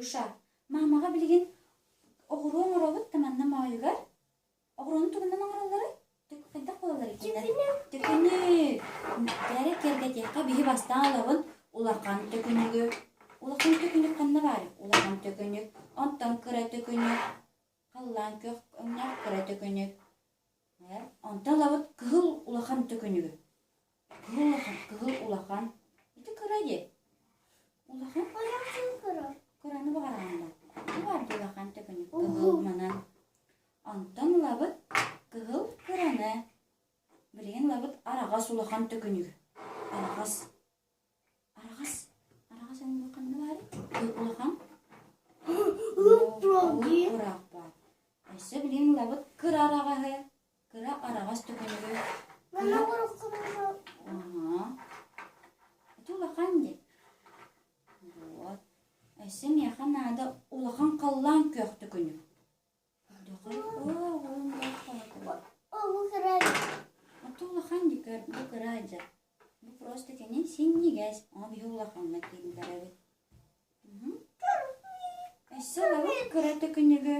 Илюша, маамаҕа билигин оҕуруо оҥоробут да манна моойугар. Оҕуруону тугунан оҥороллорой? Хайдах буолаллар итиннэр? Төкүнү. Кэрэ киэргэтиэххэ биһи бастаан ылабын улахан төкүнүгү. Улахан төкүнүк ханна баарый? Улахан төкүнүк, онтон кыра төкүнүк, халлаан күөх өҥнөөх кыра төкүнүк. Онтон ылабыт кыһыл улахан төкүнүгү. Кыһыл улахан, кыһыл улахан. Ити кыра дии. Улахан? Улахан кыра. Кыраны баҕараҕын да. Бу баар дии улахан төкүнүк. Кыһыл манан. Онтон ылабыт кыһыл кыраны. Билигин ылабыт араҕас улахан төкүнүк. Араҕас. Араҕас. Араҕас өҥнө ханна баарый? Улахан. Кураах баар. Өссө билигин ылабыт кыра араҕаһы. Кыра араҕас төкүнүгү. Аһаа. Ити улахан дии. Вот. Өссө миэхэ наада улахан халлаан күөх төкүнүк. Ото улахан дии көр, бу кыра дьэ. Бу просто кини синньигэс, ону биһи улахаҥҥа киирдэрэбит. Өссө ылабыт кыра төкүнүгү.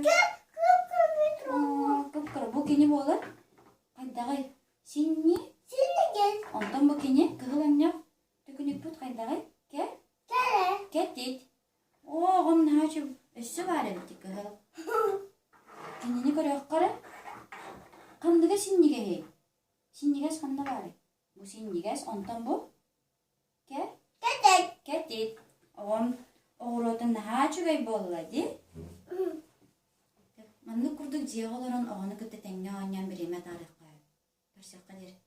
Кып-кыра. Бу кини буолар. Хайдаҕый? Синни? Синньигэс. Онтон бу кини кыһыл өҥнөөх төкүнүкпүт хайдаҕый? Кэ? Кэрэ. Кэтит. Оо, оҕом наһаа үчүгэй. Өссө баар эбит кыһыл. Кинини көрүөххэ эрэ. Ханныга синньигэһий? Синньигэс ханна баарый? Бу синньигэс, онтон бу? Кэ? Кэтит. Кэтит. Оҕом оҕуруотун наһаа үчүгэй буолла дии. Маннык курдук дьиэҕэ олорон оҕону кытта тэҥҥэ оонньоон бириэмэ атаарыахха сөп. Көрсүөххэ диэри.